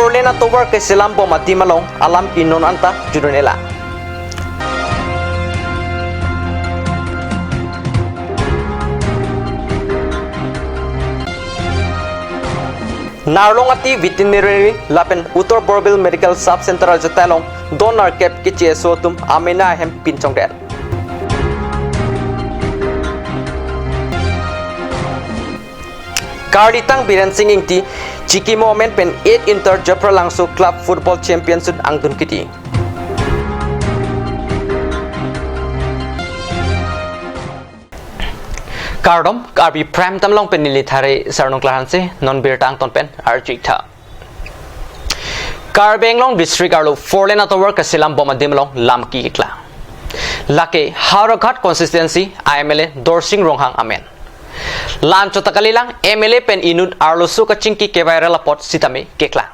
Four lane atowar ke silam bom adimalong alam ki non anta judunela. Narlongati veterinary lapen Uttar Borbil Medical Sub Center aljatalong donor cap ki chesotum amena hem pinchongdel. Karditang Biren Singh ingti Chiki Moment pen 8 Inter Japralangso Club Football Championship angdun kiti. Kardom karbi prime tamlong pen nili thare sarnong klahanse non bir tang ton pen arjik tha. Karbenglong district arlo four lane atowar kasilam bomadim long lamki kla. Lake Howraghat consistency IMLA Dorsing Ronghang amen. Lan chotakalilang MLA pen inut arlo suka chingki ke viral pot sitame kekla.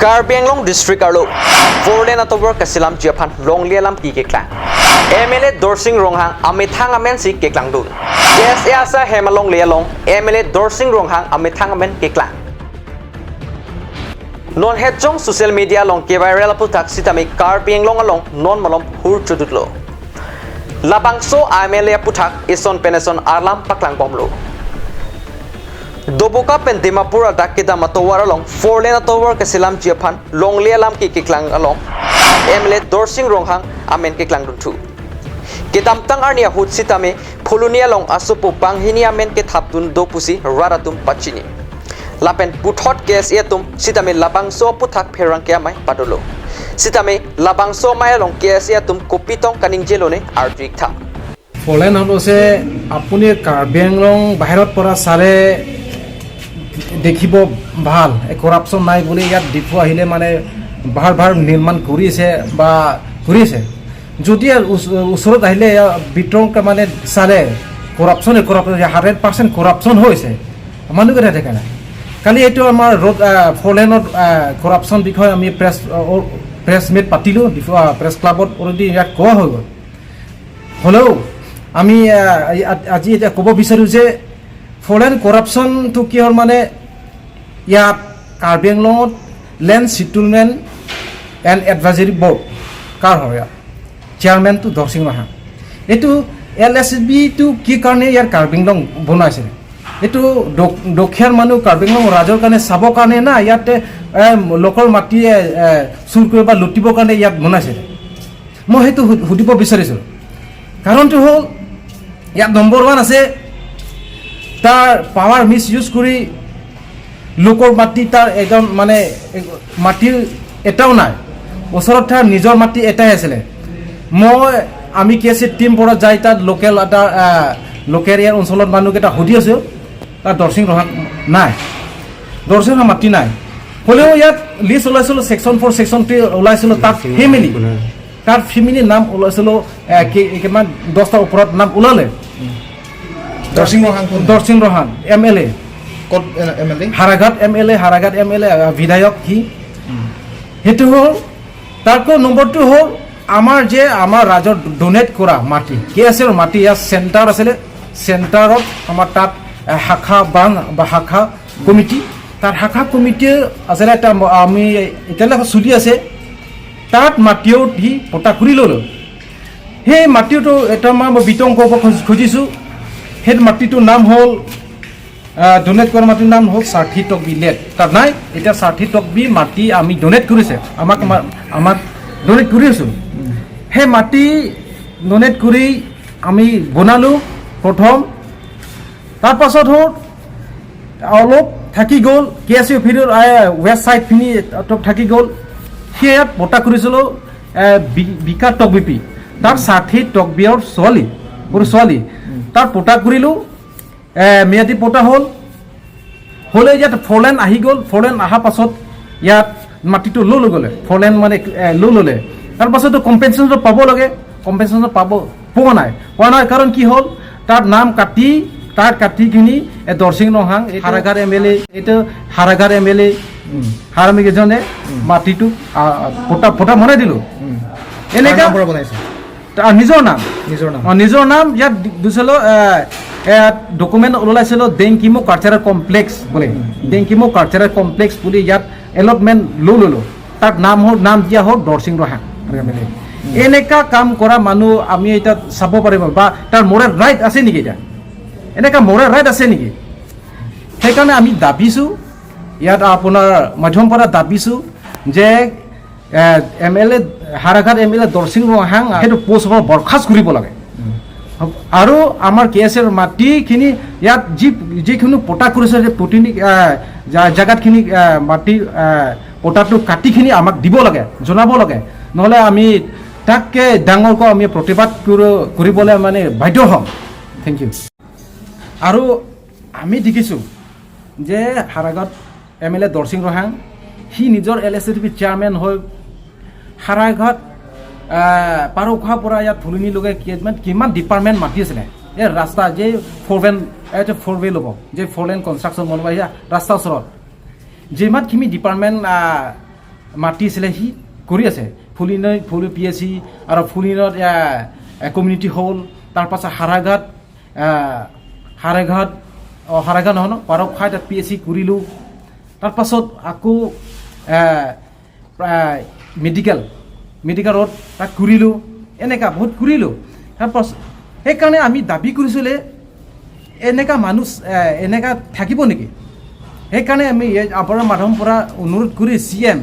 Karbenglong district arlo four lane atowar kasilam jiapan longlia lamki kekla. MLA Dorsing Ronghang amethang amen si keklang dun. KSA asa hemalong lialong MLA Dorsing Ronghang amethang amen keklang. Non headjong social media long ke viral putak sitame Karbenglong along non malom hur chudutlo. Labangso MLA putak ison peneson arlam paklang bomlo. Doboka pen Dimapur adak kita matowar along 4 lane atowar kesilam jiapan long lialam ki keklang along MLA Dorsing Ronghang amen keklang dun thu. Kitamtang arnia hut sitame phulunia long asupu banghini amen ke thaptun dopusi raratum pachini. Lapen puthot KSA tum sitame labangso puthak pherang ke amai padolo. Sitame labangso mai long KSA tum kopitong kaning jelone arjik tha. Folen হৈছে আপুনি কাৰ্বি আংলং বাহিৰত পৰা চালে দেখিব ভাল corruption নাই বুলি ইয়াত ডিফু আহিলে মানে ভাল ভাল নিৰ্মাণ কৰিছে বা কৰিছে যদি ওচৰত আহিলে বিতৰণ মানে চালে কৰাপশ্যন কৰাপশ্যন 100% কৰাপশ্যন হৈছে মানুহকেইটা দেখা নাই। কালি এইটো আমাৰ ৰোড ফৰলেনত কৰাপশ্যন বিষয়ে আমি প্ৰেছ মিট পাতিলোঁ ডিফু প্ৰেছ ক্লাবত অলৰেডি ইয়াত কোৱা হৈ গ'ল। হ'লেও আমি আজি এতিয়া ক'ব বিচাৰোঁ যে ফৰেন কৰাপশ্যনটো কি হ'ল মানে ইয়াত Karbi আংলঙত land settlement and advisory board কাৰ হয় ইয়াত চেয়াৰমেনটো দৰচিং ৰহা। এইটো এল এছ বিটো কি কাৰণে ইয়াৰ কাৰ্বি আংলং বনাইছে এইটো দক্ষিয়াৰ মানুহ কাৰ্বি আংলং ৰাজৰ কাৰণে চাবৰ কাৰণে না ইয়াতে লোকৰ মাটি চুৰ কৰিব বা লুটিবৰ কাৰণে ইয়াত বনাইছে। মই সেইটো সুধিব বিচাৰিছোঁ। কাৰণটো হ'ল ইয়াত নম্বৰ 1 আছে তাৰ পাৱাৰ মিছ ইউজ কৰি লোকৰ মাটি তাৰ একদম মানে মাটিৰ এটাও নাই, ওচৰত তাৰ নিজৰ মাটি এটাই আছিলে। আমি কে চি টিম পৰা যাই তাত লোকেল এটা লোকেল ইয়াৰ অঞ্চলত মানুহকেইটা সুধি আছোঁ, তাত দৰচিং ৰহা নাই, দৰচিং ৰহা মাটি নাই। হ'লেও ইয়াত লিষ্ট ওলাইছিলোঁ ছেকশ্যন 4 ছেকশ্যন 3 ওলাইছিলোঁ, তাত ফেমিলি তাৰ ফেমিলিৰ নাম ওলাইছিলোঁ কিমান 10টাৰ ওপৰত নাম ওলালে। দৰচিং ৰহাং কোন? দৰচিং ৰহাং এম এল এ। ক'ত M L A? Haraghat M L A, Haraghat M L A বিধায়ক সি। সেইটো হ'ল তাৰকৈ নম্বৰটো হ'ল আমাৰ যে আমাৰ ৰাজৰ ডনেট কৰা মাটি কি আছিল মাটি ইয়াত চেণ্টাৰ আছিলে, চেণ্টাৰত আমাৰ তাত শাখা বান্ধ বা শাখা কমিটি, তাত শাখা কমিটিৰ আছিলে এটা আমি এতিয়ালৈকে চলি আছে। তাত মাটিও সি পটা কৰি ল'লোঁ। সেই মাটিটো এটা মই বিতং ক'ব খুজিছোঁ। সেই মাটিটোৰ নাম হ'ল ডনেট কৰা মাটিৰ নাম হ'ল ষাঠি টকবি লেট তাত নাই। এতিয়া ষাঠি টকবি মাটি আমি ডনেট কৰিছে, আমাক ডনেট কৰি আছোঁ। সেই মাটি ডনেট কৰি আমি বনালোঁ প্ৰথম। তাৰপাছত হ'ল অলপ থাকি গ'ল কে এছ ইউ ফিৰিৰ ৱেষ্ট ছাইডখিনি থাকি গ'ল। সেই ইয়াত বঁটা কৰিছিলোঁ বিকা টকবিপি তাৰ ষাঠি টকবিয়ৰ ছোৱালী সৰু ছোৱালী তাৰ পটা কৰিলোঁ, ম্যাদী পটা হ'ল। হ'লে ইয়াত ফৰলেন আহি গ'ল। ফৰলেন অহাৰ পাছত ইয়াত মাটিটো লৈ লৈ গ'লে ফৰলেন মানে লৈ ল'লে। তাৰপাছতো কম্পেনচেশ্যনটো পাব লাগে, কম্পেনচেশ্যন পাব পোৱা নাই। পোৱা নাই কাৰণ কি হ'ল তাৰ নাম কাটি তাৰ কাটিখিনি দৰচিং ৰহাং হাৰাঘাট এম এল এ এইটো হাৰাঘাট এম এল এ হাৰামীকেইজনে মাটিটো পটা পটা বনাই দিলোঁ এনেকা পৰা বনাইছে তাৰ নিজৰ নাম নিজৰ নাম নিজৰ নাম ইয়াত দিছিলোঁ। ইয়াত ডকুমেণ্ট ওলাইছিলোঁ ডেংকিমো কালচাৰেল কমপ্লেক্স বুলি, ডেংকিমো কালচাৰেল কমপ্লেক্স বুলি ইয়াত এলটমেণ্ট লৈ ল'লোঁ। তাত নাম হ'ল, নাম দিয়া হ'ল দৰচিং ৰহাং। এনেকুৱা কাম কৰা মানুহ আমি এতিয়া চাব পাৰিব বা তাৰ মৰেল ৰাইট আছে নেকি? এতিয়া এনেকুৱা মৰেল ৰাইট আছে নেকি? সেইকাৰণে আমি দাবিছোঁ, ইয়াত আপোনাৰ মাধ্যম পৰা দাবিছোঁ যে এম এল এ, হাৰাঘাট এম এল এ দৰচিং ৰহাং সেইটো পোষ্টৰ পৰা বৰখাস্ত কৰিব লাগে আৰু আমাৰ কে এছ এৰ মাটিখিনি ইয়াত যিখিনি পটা কৰিছে, সেই প্ৰতিনি জেগাতখিনি মাটি পটাটো কাটিখিনি আমাক দিব লাগে, জনাব লাগে। নহ'লে আমি তাতকৈ ডাঙৰকৈ আমি প্ৰতিবাদ কৰিবলৈ মানে বাধ্য হ'ম। Thank U. আৰু আমি দেখিছোঁ যে হাৰাঘাট এম এল এ দৰচিং ৰহাং সি নিজৰ এল এছ পি চেয়াৰমেন হৈ হাৰাঘাট পাৰখোৱাৰ পৰা ইয়াত ফুলনিলৈকে কিমান কিমান ডিপাৰ্টমেণ্ট মাতি আছিলে। এই ৰাস্তা যে ফ'ৰ লেন, এইটো ফ'ৰ ৱে ল'ব যে ফ'ৰ লেন কনষ্ট্ৰাকশ্যন বনাব, এই ৰাস্তাৰ ওচৰত যিমানখিনি ডিপাৰ্টমেণ্ট মাতিছিলে সি কৰি আছে। ফুলিনৈ ফুলি পি এছ চি আৰু ফুলিনত কমিউনিটি হল, তাৰপাছত হাৰাঘাট হাৰাঘাট, অঁ, হাৰাঘাট নহয় ন, পাৰখাই তাত পি এছ চি কৰিলোঁ। তাৰপাছত আকৌ মেডিকেল ৰোড তাত কৰিলোঁ। এনেকুৱা বহুত কৰিলোঁ। তাৰপাছত সেইকাৰণে আমি দাবী কৰিছিলে, এনেকুৱা মানুহ এনেকুৱা থাকিব নেকি? সেইকাৰণে আমি এই আপোনাৰ মাধ্যমৰ পৰা অনুৰোধ কৰি চি এম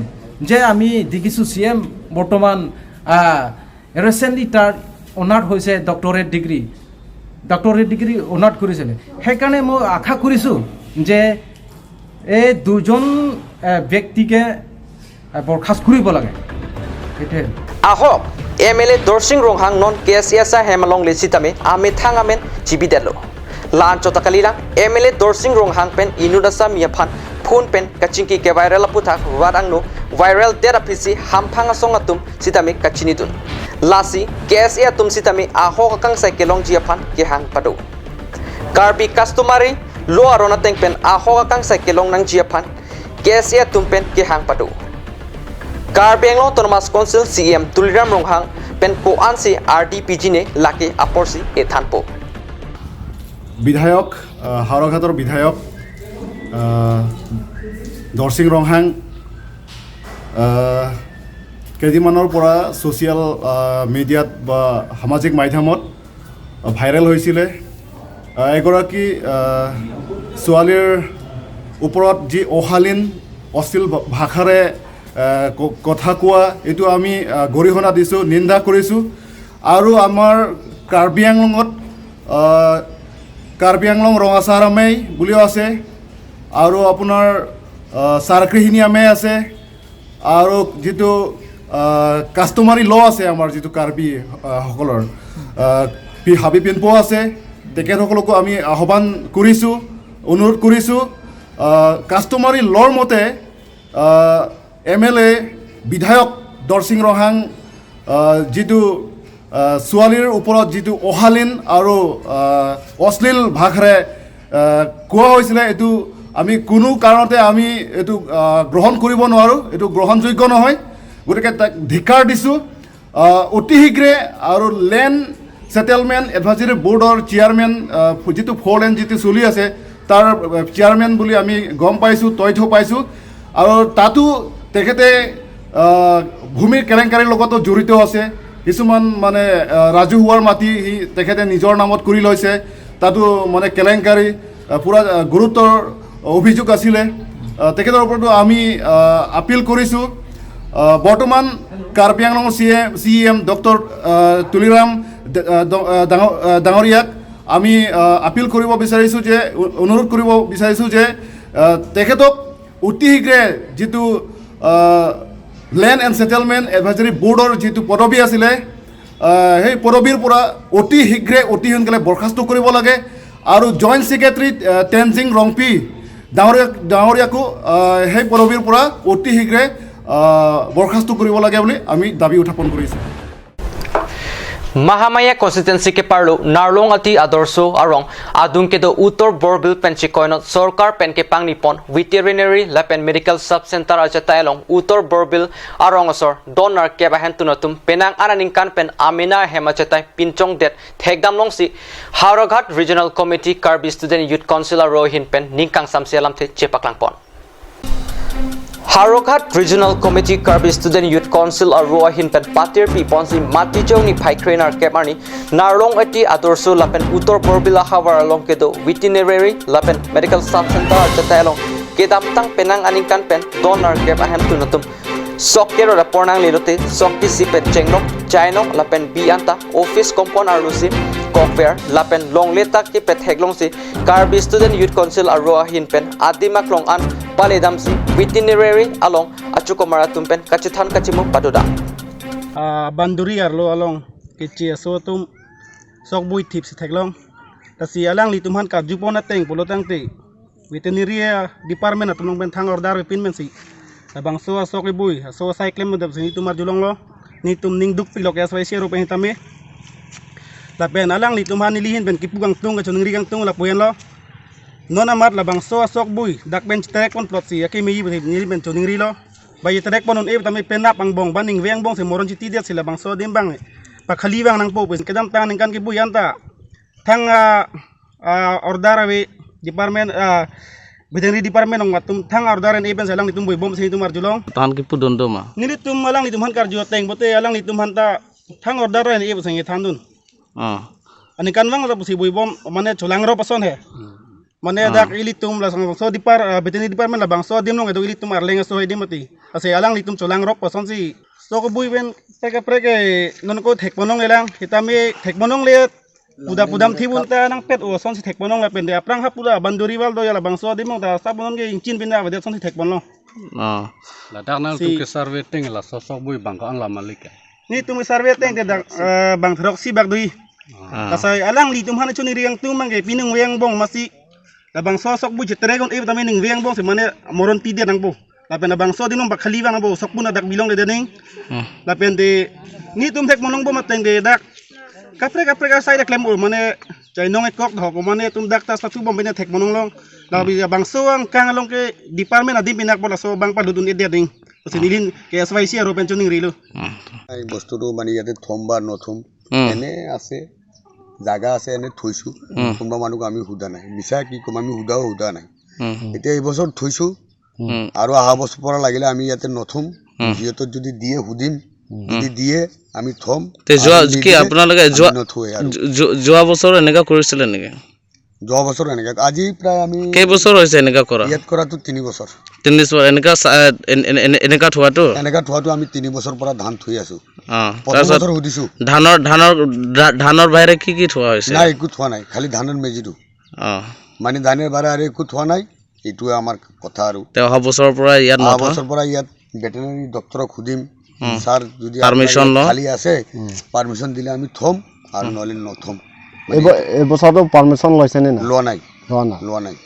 যে আমি দেখিছোঁ, চি এম বৰ্তমান ৰিচেণ্টলি তাৰ অনাৰ্ড হৈছে ডক্টৰেট ডিগ্ৰী অনাৰ্ড কৰিছিলে। সেইকাৰণে মই আশা কৰিছোঁ যে এই দুজন ব্যক্তিকে বৰখাস্ত কৰিব লাগে, সেইটোৱে। Ahok MLA Dorsing Ronghang non KSSA Hemalong le sitame ame thangamen chibidelo. Lan chotakalila MLA Dorsing Ronghang pen inudasa miaphan phone pen kachingki ke viral aputha warangno viral therapy hamphanga songatum sitame kachinidun. Lasi KSA tum sitame ahok akang sai kelong jiaphan ke hang padu. Karbi customary lo arona teng pen ahok akang sai kelong nang jiaphan KSA tum pen ke hang padu. Karbi Anglong Autonomous Council CM Tuliram Ronghang pen ko ansi RDPG ne lake aporsi e thanpo. বিধায়ক, হাওৰাঘাটৰ বিধায়ক দৰচিং ৰংহাং কেইদিনমানৰ পৰা social মিডিয়াত বা সামাজিক মাধ্যমত viral হৈছিলে এগৰাকী ছোৱালীৰ ওপৰত যি অশালীন অশ্লীল ভাষাৰে কথা কোৱা, এইটো আমি গৰিহণা দিছোঁ, নিন্দা কৰিছোঁ। আৰু আমাৰ কাৰ্বি আংলঙত কাৰ্বি আংলং ৰঙাচাৰ আমেই বুলিও আছে আৰু আপোনাৰ চাৰকৃহিণী আমেই আছে আৰু যিটো কাষ্টমাৰী ল আছে আমাৰ যিটো কাৰ্বি সকলৰ হাবি পিনপো আছে, তেখেতসকলকো আমি আহ্বান কৰিছোঁ, অনুৰোধ কৰিছোঁ, কাষ্টমাৰী লৰ মতে এম এল এ বিধায়ক দৰচিং ৰহাং যিটো ছোৱালীৰ ওপৰত যিটো অশালীন আৰু অশ্লীল ভাষাৰে কোৱা হৈছিলে, এইটো আমি কোনো কাৰণতে আমি এইটো গ্ৰহণ কৰিব নোৱাৰোঁ, এইটো গ্ৰহণযোগ্য নহয়। গতিকে তাক ধিক্কাৰ দিছোঁ অতি শীঘ্ৰে। আৰু লেণ্ড ছেটেলমেণ্ট এডভাইজৰী বৰ্ডৰ চেয়াৰমেন, যিটো ফ'ৰ লেন যিটো চলি আছে, তাৰ চেয়াৰমেন বুলি আমি গম পাইছোঁ, তথ্য পাইছোঁ আৰু তাতো তেখেতে ভূমিৰ কেলেংকাৰীৰ লগতো জড়িত আছে। কিছুমান মানে ৰাজহুৱাৰ মাটি সি তেখেতে নিজৰ নামত কৰি লৈছে, তাতো মানে কেলেংকাৰী পূৰা গুৰুত্বৰ অভিযোগ আছিলে। তেখেতৰ ওপৰতো আমি আপিল কৰিছোঁ। বৰ্তমান কাৰ্বি আংলঙৰ চি এম ডক্টৰ তুলিৰাম ডাঙৰীয়াক আমি আপিল কৰিব বিচাৰিছোঁ যে অনুৰোধ কৰিব বিচাৰিছোঁ যে তেখেতক অতি শীঘ্ৰে যিটো লেণ্ড এণ্ড ছেটেলমেণ্ট এডভাইজৰী বৰ্ডৰ যিটো পদবী আছিলে, সেই পদবীৰ পৰা অতি শীঘ্ৰে অতি সোনকালে বৰ্খাস্ত কৰিব লাগে আৰু জইণ্ট ছেক্ৰেটাৰী টেনজিং ৰংপি ডাঙৰীয়াকো সেই পদবীৰ পৰা অতি শীঘ্ৰে বৰ্খাস্ত কৰিব লাগে বুলি আমি দাবী উত্থাপন কৰিছোঁ। Mahamaya constituency ke parlo Narlong ati Adarso arong adung ke do Uttar Borbil pen chikoinot Sarkar pen ke pangni pon veterinary lapen medical sub center ajata along Uttar Borbil arong osor donor ke bahen tunatum penang ananing kan pen Amina hemachetai pinchong det thekdam long si Howraghat Regional Committee Karbi Student Youth Council rohin pen ningkang samsialam the chepaklang pon. Howraghat Regional Committee Karbi Student Youth Council aru ahin pen patir pi ponsi mati jong ni phaikhrenar kemarni Narlong ati Adarso lapen Uttar Borbila hawar along kedo veterinary lapen medical sub center achata along kedam tang penang aningkan pen donor kep ahem tunatum sok kero la pornang lilote sok ki si pen chengnok chainok lapen bi anta office compound arlusi kokver lapen longleta ki pet heglong si Karbi Student Youth Council aru ahin pen adimak long an paledam si veterinary along achukomara tumpen kachithan kachimu paduda banduri arlo along kichi so tum sok bui thip si theklong tasi alang li tumhan ka jupona teng polotang te veterinary department atumong ben thang order pin men si bang so sok bui so cycle mudap si tumar julong lo ni tum ning duk pilok ya sai shero pe tame lapen alang li tumhan nilihin ben kipugang tung ka chunung rigang tung lapuyen lo nona mat labang so sok bui dak ben trek pon plot si yaki mi ni ben chuning ri lo bai trek pon on e tame penap ang bong baning weng bong se moron chiti det si labang so dim bang pakhali bang nang po pes kedam tang ningkan ki bui anta thang order ave department veterinary department ong matum thang order en e ben salang litum bui bom se tumar julong tan ki pudon do ma ni tum alang litum han karjo teng bote alang litum han ta thang order en e senge thandun ani kan wang la pusi bui bom mane cholang ro pason he mane dak ilitum la sang so dipar veterinary department la bang so dim nong edo ilitum arleng so dim mati ase alang litum cholang ro pason si so ko bui ben preke preke non ko thek bonong elang hitame thek bonong le puda pudam thibun ta nang pet o son si thek bonong la pen de aprang ha puda banduri wal do ya la bang so dim nong ta sa bonon ge inchin pinda ba de son si thek bonong la dak nang tu ke survey teng la so so bui bang ko ang la malik ni tum survey teng de dak bang throk si bak dui kasai alang litum han chuni riang tum mang ge pinung weng bong masi labang so sok bu jetre gon e tame ning weng bong se mane moron ti de nang bo lapen labang so dinong bakhali bang bo sok bu na dak bilong le de ning lapen de ni tum thek monong bo mateng de dak kapre kapre ka sai da klem ur mane chai nong e kok dho ko mane tum dak ta sa tu bom bene thek monong long la bi bang so ang kang long ke department adim pinak bola so bang pa dudun e de ding sinilin ke SYC আৰু পেঞ্চনিং ৰিলো এই বস্তুটো মানে ইয়াতে থম বা নথম এনে আছে জাগা আছে এনে থৈছোঁ কোনোবা মানুহক আমি সোধা নাই মিছা কি ক'ম আমি সোধাও সোধা নাই এতিয়া এইবছৰ থৈছোঁ আৰু অহা বছৰ পৰা লাগিলে আমি ইয়াতে নথম যিহেতু যদি দিয়ে সুধিম যদি দিয়ে আমি থম। যোৱা কি আপোনালোকে যোৱা বছৰ এনেকুৱা কৰিছিলে নেকি? যোৱা বছৰ এনেকুৱা আজি প্ৰায় আমি কেইবছৰ হৈছে এনেকুৱা কৰা? ইয়াত কৰাটো 3 বছৰ। 3 বছৰ এনেকুৱা এনেকুৱা থোৱাটো? এনেকুৱা থোৱাটো আমি 3 বছৰ পৰা ধান থৈ আছো। তাৰপিছত সুধিছো ধানৰ ধানৰ ধানৰ বাহিৰে কি কি থোৱা হৈছে? নাই একো থোৱা নাই, খালি ধানৰ মেজিটো। মানে ধানৰ বাহিৰে আৰু একো থোৱা নাই, এইটোৱে আমাৰ কথা। আৰু অহা বছৰৰ পৰা ইয়াত অহা বছৰৰ পৰা ইয়াত ভেটেনাৰী ডক্টৰক সুধিম, ছাৰ যদি পাৰমিশ্যন খালী আছে পাৰমিশ্যন দিলে আমি থম আৰু নহ'লে নথম। এবছৰটো পাৰমিশ্যন লৈছে নে? লোৱা নাই, লোৱা নাই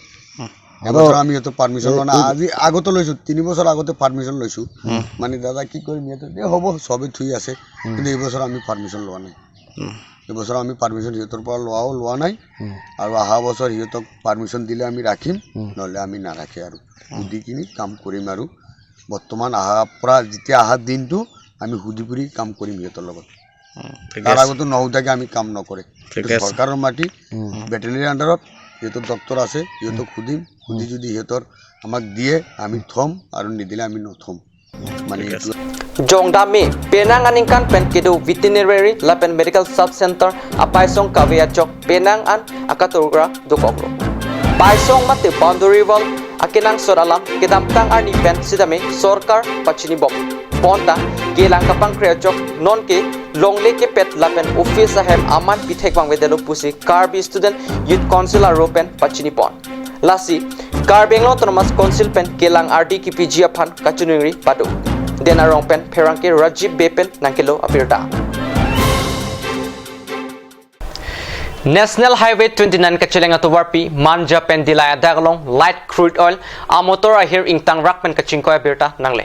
এবছৰ আমি সিহঁতৰ পাৰমিশ্যন লোৱা নাই। আজি আগতে লৈছোঁ, 3 বছৰ আগতে পাৰমিশ্যন লৈছোঁ। মানে দাদা কি কৰিম ইয়াতে হ'ব চবেই থুই আছে, কিন্তু এইবছৰ আমি পাৰমিশ্যন লোৱা নাই। এইবছৰ আমি পাৰমিশ্যন সিহঁতৰ পৰা লোৱাও লোৱা নাই আৰু অহা বছৰ সিহঁতক পাৰমিশ্যন দিলে আমি ৰাখিম, নহ'লে আমি নাৰাখে আৰু সুধি কিনি কাম কৰিম। আৰু বৰ্তমান অহাৰ পৰা যেতিয়া অহা দিনটো আমি সুধি পুৰি কাম কৰিম সিহঁতৰ লগত, তাৰ আগতো নসুধাকে আমি কাম নকৰে। চৰকাৰৰ মাটি ভেটেনাৰী আণ্ডাৰত সিহঁতৰ ডক্টৰ আছে, সিহঁতক সুধিম, সুধি যদি সিহঁতৰ আমাক দিয়ে আমি থম আৰু নিদিলে আমি নথম। মানে Jongdami Penang aningkan pen kedo veterinary lapen medical sub center apaisong kavia chok Penang an akatura dokogro paisong mate boundary wall akinang soralam kedamtang arni pen sidame sarkar pachini bom ponta kelang kapang kriya chok non ke longle ke pet lapen office ahem aman pithek bang wedelo pusi Karbi Student Youth Council aropen pachini pon lasi Karbi Anglong Autonomous Council pen kelang RD ki PG aphan kachuningri padu dena rong pen pherangke Rajiv Bepen nangkelo apirta. National Highway 29 kachilenga to warpi manja pen dilaya daglong light crude oil amotor ahir ingtang rak pen kachingko apirta nangle.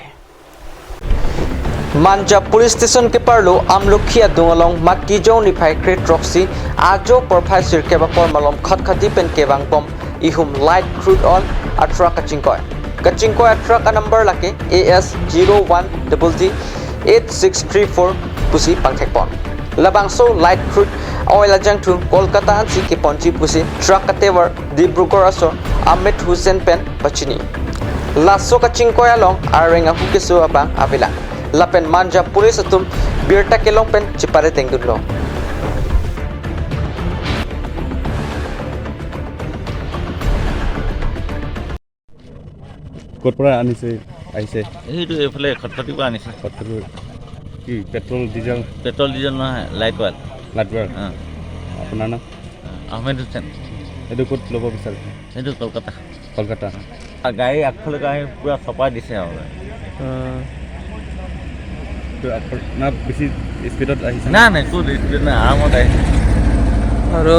Manja police station ke parlo amlukhia dungalong matijong ni phai kret roxy ajo porphai sirkeba por malom khatkhati pen kebang bom ihum light crude oil atra kachingkoi kachingkoi atra ka number lake AS 01 D 8634 pusi pangthekpon labangso light crude oil ajang thu Kolkata anchi ke ponchi pusi truck katewar Dibrugarh aso Ahmed Hussein pen pachini laso kachingkoi along arenga hukesu abang avila lapen Manja police atum birta kelong pen chipare tengdunlo. ক'ৰ পৰা আনিছে আহিছে? সেইটো এইফালে খটখটিৰ পৰা আনিছে। খটখটি কি পেট্ৰল ডিজেল? পেট্ৰল ডিজেল নহয়, লাইট ৱাল। Light oil. আপোনাৰ নাম? আহমেদ হুছেইন। এইটো ক'ত ল'ব বিচাৰিছে? সেইটো কলকাতা। কলকাতা। গাড়ী আগফালে আহি পূৰা চপাই দিছে আৰু। না বেছি স্পীডত আহিছে? নাই নাই, ক'ত স্পীড নাই, আৰামত আহিছে। আৰু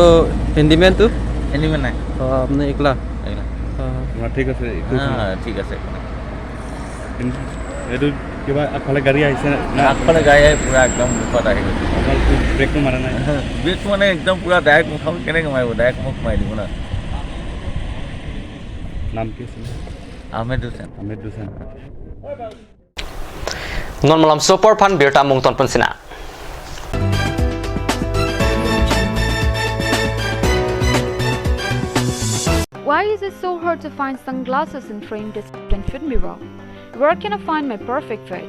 হেণ্ডিমেনটো? হেণ্ডিমেন নাই। অঁ, আপুনি একলা? একলা। ঠিক আছে। ঠিক আছে। এইটো কিবা আগফালে গাড়ী আহিছে? না, আগফালে গাড়ী আহি পূৰা একদম মুখত আহি গৈছে। ব্ৰেকটো মাৰা নাই? ব্ৰেকটো মানে একদম পূৰা ডাইৰেক্ট মুখত কেনেকৈ মাৰিব, ডাইৰেক্ট মোক মাৰি দিব না। নাম কি আছিলে? Ahmed Hussain. Ahmed Hussain. Non malam sopor phan birta mungton pansina. Why is it so hard to find sunglasses and frame that fit me well? Where can I find my perfect fit?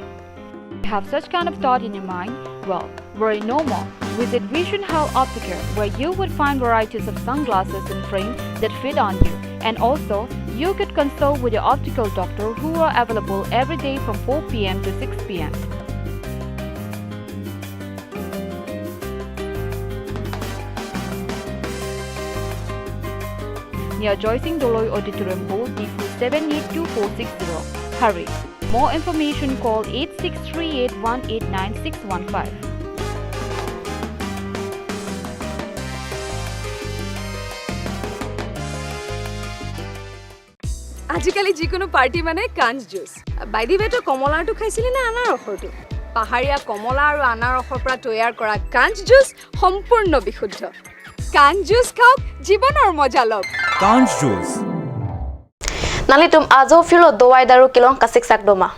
You have such kind of thought in your mind? Well, worry no more. Visit Vision Hall Opticare, where you would find varieties of sunglasses and frame that fit on you. And also, you could consult with your optical doctor who are available every day from 4 p.m. to 6 p.m. Near Joysing Doloi Auditorium Hall, Diphu 782460. Hurry! More information call 8638189615. আজিকালি যিকোনো party মানে কাঞ্চ juice. By the ৱে, তই কমলাৰটো খাইছিলি নে আনাৰসৰটো? পাহাৰীয়া কমলা আৰু আনাৰসৰ পৰা তৈয়াৰ কৰা কাঞ্চ জুচ সম্পূৰ্ণ বিশুদ্ধ। কাঞ্চ জুচ খাওক, জীৱনৰ মজা লওক। কাঞ্চ juice. Nalitum azo filo dowai daru kilong kasik sak doma.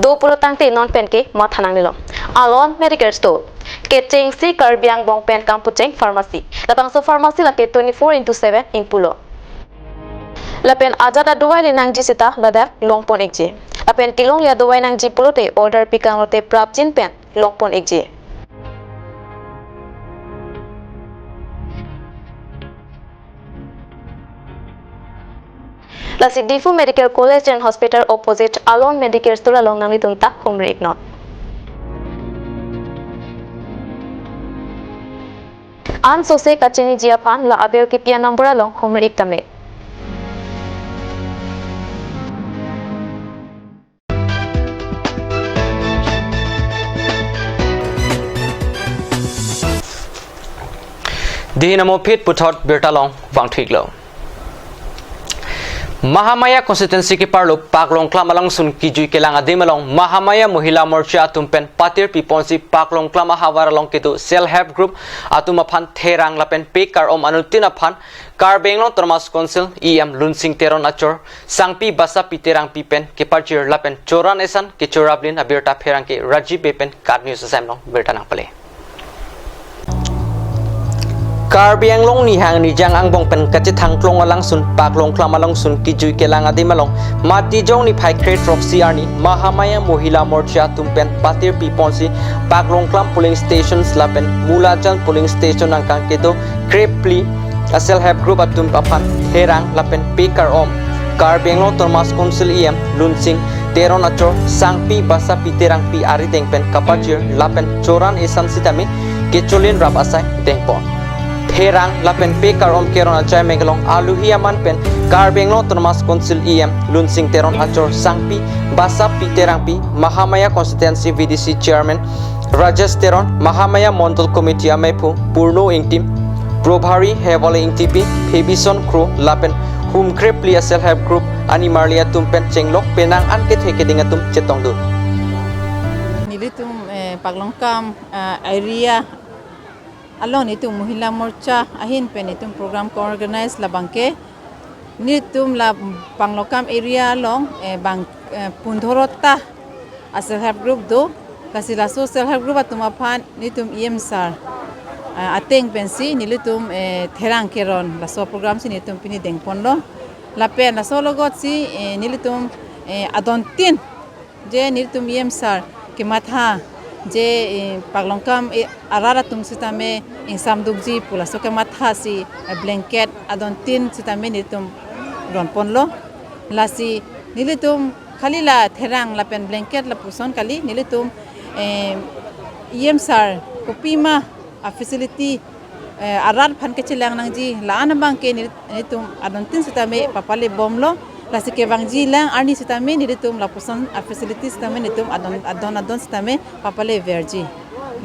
Do pulo tangte non pen ke ma thanang nilo. Alon medical store. Ke cheng si karbiang bong pen kampu cheng pharmacy. Lapang so pharmacy la ke 24/7 ing pulo. Lapen ajada dowai le nang ji sita ladak long pon ek ji. Lapen kilong lia dowai nang ji pulo te order pikang lote prap chin pen long pon ek ji. Lasi Diphu Medical College and Hospital opposite Alon Medical Store along Nami Tunta Humri Ignot. An sose kachini jia pan la abel ki pia number along Humri Iktame. Dihinamo phit puthot birtalong wangthiklo. Mahamaya constituency ki parlo paklong klamalang sun kijui kelang adimalong Mahamaya Mohila Morcha atumpen patir piponsi paklong klama hawaralong kitu self help group atumaphan therang lapen pekar om anutin aphan Karbi Anglong Autonomous Council EM Lunsing Teron achor sangpi basa piterang pipen keparchir lapen choran esan ke chorablin abirta pherang ke Rajiv bepen kad news asamlong birta nangpale. Karbi Anglong ni hang ni jang ang bong pen kachi thangklong alang sun paklong klamalong sun kijui kelang adimalong mati jong ni phai create rock CR ni Mahamaya Mohila Morcha tumpen patir piponsi paklong klam polling station slapen Mulajan polling station angkang kedo krepli asel help group atum papan herang lapen pekar om Karbi Anglong Autonomous Council EM Lunsing Teron achor sangpi basa piterang pi ari dengpen kapachir lapen choran esan sitami kecholin rap asai dengpon Therang lapen pekar om keron achai megalong aluhiaman pen Karbi Anglong Autonomous Council EM Lunsing Teron achor sangpi basa piterang pi Mahamaya Constituency VDC Chairman Rajesh Teron Mahamaya Mondal Committee Amepu Purno Ingtim Probhari Hewale Ingtipi Phebison Kro lapen Humkre Plia Self Help Group Animarlia Tumpen Chenglok Penang Anke Theke Dingatum Chetongdu Nilitum Paglongkam area along nitum Mohila Morcha ahin pen nitum program ko organize la bangke nitum la Panglokam area along bang 15ta self help group do kasi la so self help group atuma phan nitum EM sir ateng pensi nilitum therang keron la so program si nitum pini dengpon lo la pen la so logot si nilitum adontin je nilitum EM sir ke matha je Paglongkam arara tum sitame ingsamdukji pula so ke matha si blanket adontin sitame nilitum ronpon lo la si nilitum khali la therang la pen blanket la puson kali nilitum EM sir kopima a facility arar phan ke chilang nang ji la an bang ke nitum adontin sitame papale bomlo la si ke bang ji lang arni sitame nitum la puson a facility sitame nitum adon adon adon sitame papale verji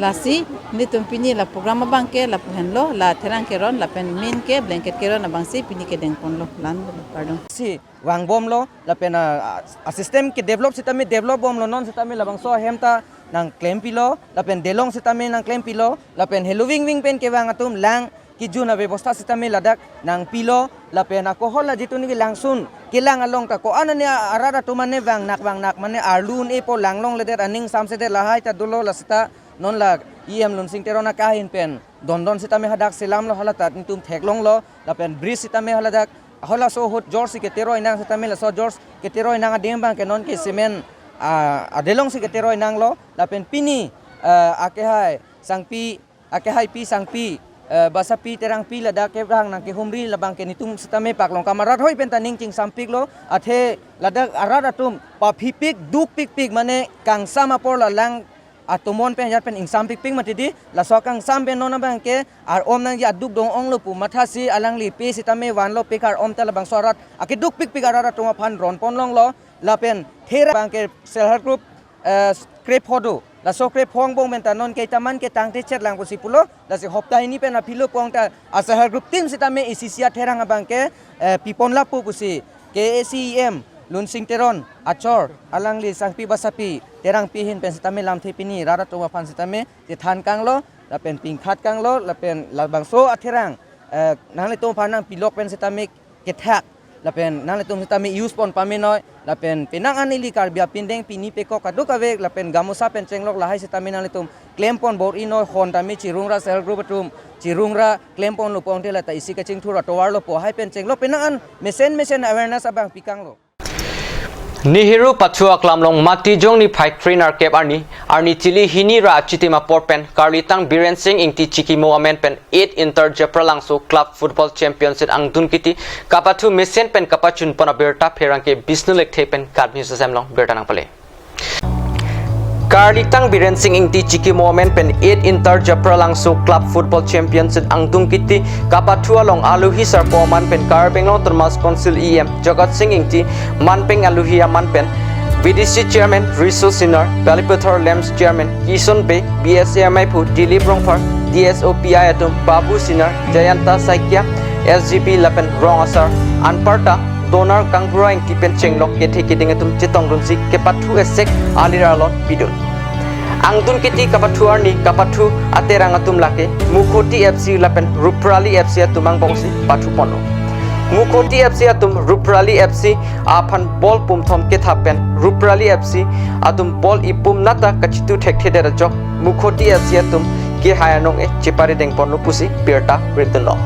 la si nitum pini la program bang ke la puhen lo la therang ke ron la pen min ke blanket ke ron bang si pini ke deng pon lo lan pardon si wang bom lo la pen a system ke develop sitame develop bom lo non sitame la bang so hemta nang claim pilo la pen delong sitame nang claim pilo la pen helowing wing pen kewang atum lang ki juna ব্যৱস্থা sitame ladak nang pilo la pen alcohol la jitu niki langsun kilang along ta ko anane arara tumane wang nak mane arlun e po langlong leder aning samsede lahai ta dulo la sita non la EM lunsing terona kahin pen dondon sitame hadak selam lo halata nitum theklong lo la pen bridge sitame haladak hola so hot George ke tero inang sitame la so George ke tero inang adem bang ke non ke cement adelong si ke tero inang lo la pen pini ake hai sangpi ake hai pi sangpi basa pi terang pi la da ke rang nang ke humri la bang ke nitum sitame paklong kamarat hoi pen ta ning ching sampik lo athe ladak arat atum pa phi pik duk pik pik mane kang sama por la lang atumon pen yat pen ingsam pik pik matidi la so kang sam pen nona bang ke ar om nang ya duk dong ong lo pu matha si alang li pe sitame wan lo pik ar om ta la bang sorat ake duk pik pik arat atuma phan ron pon long lo la pen thera bang ke self help group crepe hodo la so crepe hong bong men ta non ke taman ke tang te chet lang ko sipulo la si hopta ini pen aphilo pong ta asa help group team sitame ecc therang bang ke pipon la pu pusi KACEM lunsing teron achor alangli sangpi basapi terang pihin pen sitame lamthe pini rara toma phan sitame te than kang lo la pen ping khat kang lo la pen la bang so atherang nang le tom phan nang pilok pen sitame ke thak la pen nang le tom sitame use pon pame noi la pen penang anili kar bia pindeng pini peko kadu kave la pen gamusa pen chenglok lahai sitame nang le tom claim pon bor inoi hon tame chirungra sel group atum chirungra claim pon lo pong te la ta isi ka ching thura towar lo po hai pen chenglok penang an mesen mesen awareness abang pikang lo Nihiru pathua klamlong matijong ni factory nar kep arni arni chili hini ra chitima porpen karlitang Biren Singh ingti chikimo amen pen 8 inter Japralangso club football championship ang dunkiti kapathu mesen pen kapachun pona berta pherang ke Bishnu lekthei pen kadmi samlong berta nang pale Karlitang Biren Singh ingti chikimo amen pen 8 inter Japralangso club football championship ang dungkiti kapathua long aluhi sar poman pen Karbenglong Termas Council EM Jagat Singh ingti manpeng aluhia manpen VDC chairman Risu Sinar Balipathar Lamps chairman Kishon Bey BSAMI phu Dilip Rongphar DSOPI atum Babu Sinar Jayanta Saikia SGP lapen Rong Asar Anparta Donar Kangbura ingti pen chenglok ke theki dingatum chitong runsi ke pathu esek aliralon pidun Angdun kiti kapathu arni kapathu aterangatum lake Mukhoti FC lapen Ruprali FC atumang bongsi pathu pono Mukhoti FC atum Ruprali FC aphan bol pumthom ke thapen Ruprali FC atum bol ipum nata kachitu thekthe dera jok Mukhoti FC atum ke hayanong e chipari dengpon pusi pirta ritno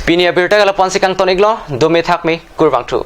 Pinia birta gala ponsi kang toniglo dome thakme kurwangthu.